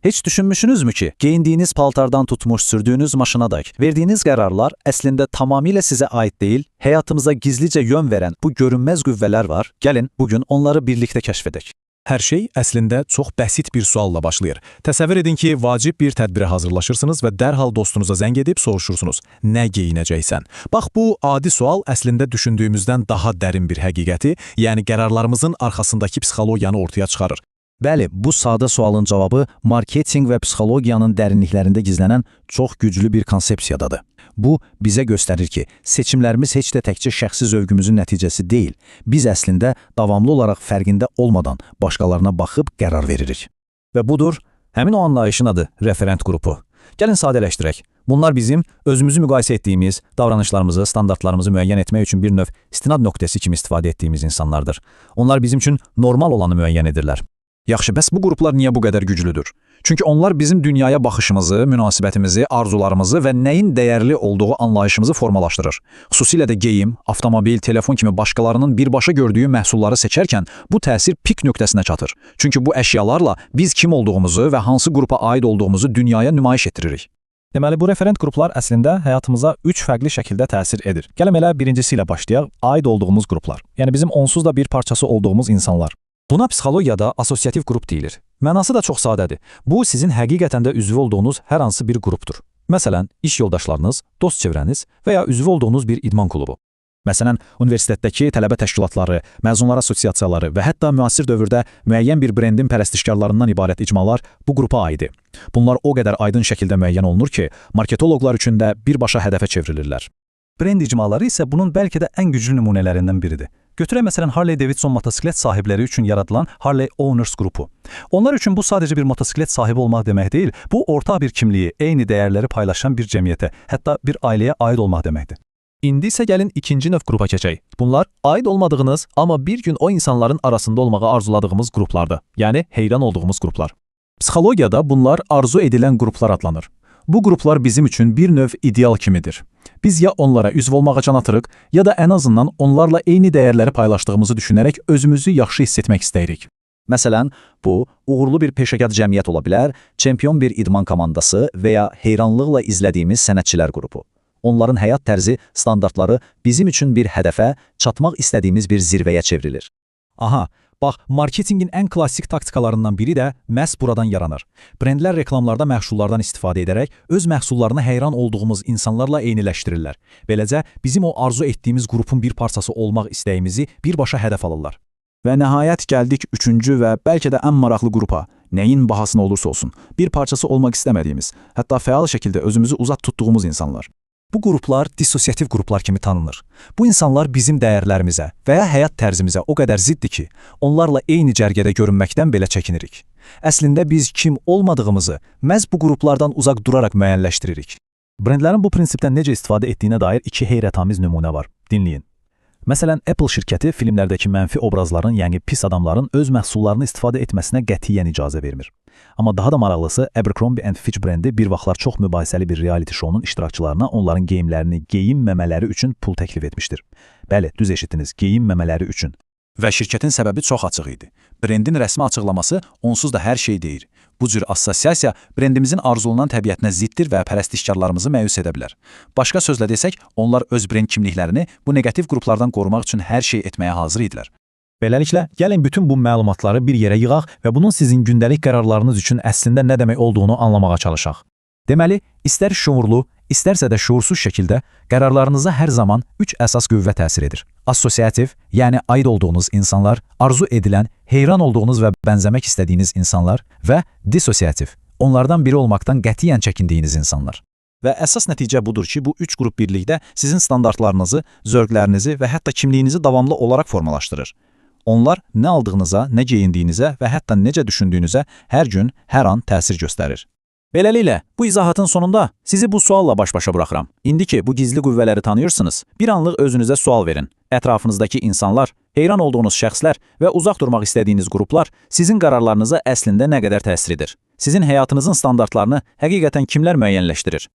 Heç düşünmüşsünüzmü ki, geyindiğiniz paltardan tutmuş sürdüğünüz maşına dək verdiyiniz qərarlar əslində tamamilə sizə aid deyil, həyatımıza gizlicə yön verən bu görünməz qüvvələr var. Gəlin bugün onları birlikdə kəşf edək. Hər şey əslində çox bəsit bir sualla başlayır. Təsəvvür edin ki, vacib bir tədbirə hazırlaşırsınız və dərhal dostunuza zəng edib soruşursunuz: "Nə geyinəcəksən?" Bax, bu adi sual əslində düşündüyümüzdən daha dərin bir həqiqəti, yəni qərarlarımızın arxasındakı psixologiyanı ortaya çıxarır. Bəli, bu sadə sualın cavabı marketinq və psixologiyanın dərinliklərində gizlənən çox güclü bir konsepsiyadadır. Bu, bizə göstərir ki, seçimlərimiz heç də təkcə şəxsi zövqümüzün nəticəsi deyil. Biz əslində davamlı olaraq fərqində olmadan başqalarına baxıb qərar veririk. Və budur, həmin o anlayışın adı referent qrupu. Gəlin sadələşdirək. Bunlar bizim özümüzü müqayisə etdiyimiz, davranışlarımızı, standartlarımızı müəyyən etmək üçün bir növ istinad nöqtəsi kimi istifadə etdiyimiz insanlardır. Onlar bizim üçün normal olanı müəyyən edirlər. Yaxşı, bəs bu qruplar niyə bu qədər güclüdür? Çünki onlar bizim dünyaya baxışımızı, münasibətimizi, arzularımızı və nəyin dəyərli olduğu anlayışımızı formalaşdırır. Xüsusilə də geyim, avtomobil, telefon kimi başqalarının birbaşa gördüyü məhsulları seçərkən bu təsir pik nöqtəsinə çatır. Çünki bu əşyalarla biz kim olduğumuzu və hansı qrupa aid olduğumuzu dünyaya nümayiş etdiririk. Deməli, bu referent qruplar əslində həyatımıza üç fərqli şəkildə təsir edir. Gəlin elə birincisi ilə başlayaq, aid olduğumuz qruplar. Yəni bizim onsuz da bir parçası olduğumuz insanlar. Buna psixologiyada asosiativ qrup deyilir. Mənası da çox sadədir. Bu, sizin həqiqətən də üzvü olduğunuz hər hansı bir qrupdur. Məsələn, iş yoldaşlarınız, dost çevrəniz və ya üzvü olduğunuz bir idman klubu. Məsələn, universitetdəki tələbə təşkilatları, məzunlar assosiasiyaları və hətta müasir dövrdə müəyyən bir brendin pərəstişkarlarından ibarət icmalar bu qrupa aiddir. Bunlar o qədər aydın şəkildə müəyyən olunur ki, marketoloqlar üçün də birbaşa hədəfə çevrilirlər. Brend icmaları isə bunun bəlkə də ən güclü nümunələrindən biridir. Götürək məsələn Harley Davidson motosiklet sahibləri üçün yaradılan Harley Owners qrupu. Onlar üçün bu sadəcə bir motosiklet sahibi olmaq demək deyil, bu ortaq bir kimliyi, eyni dəyərləri paylaşan bir cəmiyyətə, hətta bir ailəyə aid olmaq deməkdir. İndi isə gəlin ikinci növ qrupa keçək. Bunlar aid olmadığınız, amma bir gün o insanların arasında olmağı arzuladığımız qruplardır. Yəni heyran olduğumuz qruplar. Psixologiyada bunlar arzu edilən qruplar adlanır. Bu qruplar bizim üçün bir növ ideal kimidir. Biz ya onlara üzv olmağa can atırıq, ya da ən azından onlarla eyni dəyərləri paylaşdığımızı düşünərək özümüzü yaxşı hiss etmək istəyirik. Məsələn, bu, uğurlu bir peşəkar cəmiyyət ola bilər, çempion bir idman komandası və ya heyranlıqla izlədiyimiz sənətçilər qrupu. Onların həyat tərzi, standartları bizim üçün bir hədəfə, çatmaq istədiyimiz bir zirvəyə çevrilir. Aha, bax, marketinqin ən klassik taktikalarından biri də məhz buradan yaranır. Brendlər reklamlarda məhsullardan istifadə edərək öz məhsullarını heyran olduğumuz insanlarla eyniləşdirirlər. Beləcə, bizim o arzu etdiyimiz qrupun bir parçası olmaq istəyimizi birbaşa hədəf alırlar. Və nəhayət gəldik üçüncü və bəlkə də ən maraqlı qrupa. Nəyin bahasına olursa olsun, bir parçası olmaq istəmədiyimiz, hətta fəal şəkildə özümüzü uzaq tutduğumuz insanlar. Bu qruplar dissosiativ qruplar kimi tanınır. Bu insanlar bizim dəyərlərimizə və ya həyat tərzimizə o qədər ziddir ki, onlarla eyni cərgədə görünməkdən belə çəkinirik. Əslində biz kim olmadığımızı məhz bu qruplardan uzaq duraraq müəyyənləşdiririk. Brendlərin bu prinsipdən necə istifadə etdiyinə dair iki heyrətamiz nümunə var. Dinləyin. Məsələn, Apple şirkəti filmlərdəki mənfi obrazların, yəni pis adamların öz məhsullarını istifadə etməsinə qətiyyən icazə vermir. Amma daha da maraqlısı, Abercrombie & Fitch brendi bir vaxtlar çox mübahisəli bir reality şounun iştirakçılarına onların geyimlərini geyinməmələri üçün pul təklif etmişdir. Bəli, düz eşitdiniz, geyinməmələri üçün. Və şirkətin səbəbi çox açıq idi. Brendin rəsmi açıqlaması onsuz da hər şey deyir. Bu cür assosiasiya brendimizin arzulanan təbiətinə ziddir və pərəstişkarlarımızı məyus edə bilər. Başqa sözlə desək, onlar öz brend kimliklərini bu neqativ qruplardan qorumaq üçün hər şey etməyə hazır idilər. Beləliklə, gəlin bütün bu məlumatları bir yerə yığaq və bunun sizin gündəlik qərarlarınız üçün əslində nə demək olduğunu anlamağa çalışaq. Deməli, istər şuurlu, istərsə də şuursuz şəkildə qərarlarınıza hər zaman üç əsas qüvvə təsir edir. Assosiativ, yəni aid olduğunuz insanlar, arzu edilən, heyran olduğunuz və bənzəmək istədiyiniz insanlar və dissosiativ, onlardan biri olmaqdan qətiyyən çəkindiyiniz insanlar. Və əsas nəticə budur ki, bu üç qrup birlikdə sizin standartlarınızı, zövqlərinizi və hətta kimliyinizi davamlı olaraq formalaşdırır. Onlar nə aldığınıza, nə geyindiyinizə və hətta necə düşündüyünüzə hər gün, hər an təsir göstərir. Beləliklə, bu izahatın sonunda sizi bu sualla baş-başa buraxıram. İndi ki, bu gizli qüvvələri tanıyırsınız, bir anlıq özünüzə sual verin. Ətrafınızdakı insanlar, heyran olduğunuz şəxslər və uzaq durmaq istədiyiniz qruplar sizin qərarlarınıza əslində nə qədər təsir edir? Sizin həyatınızın standartlarını həqiqətən kimlər müəyyənləşdirir?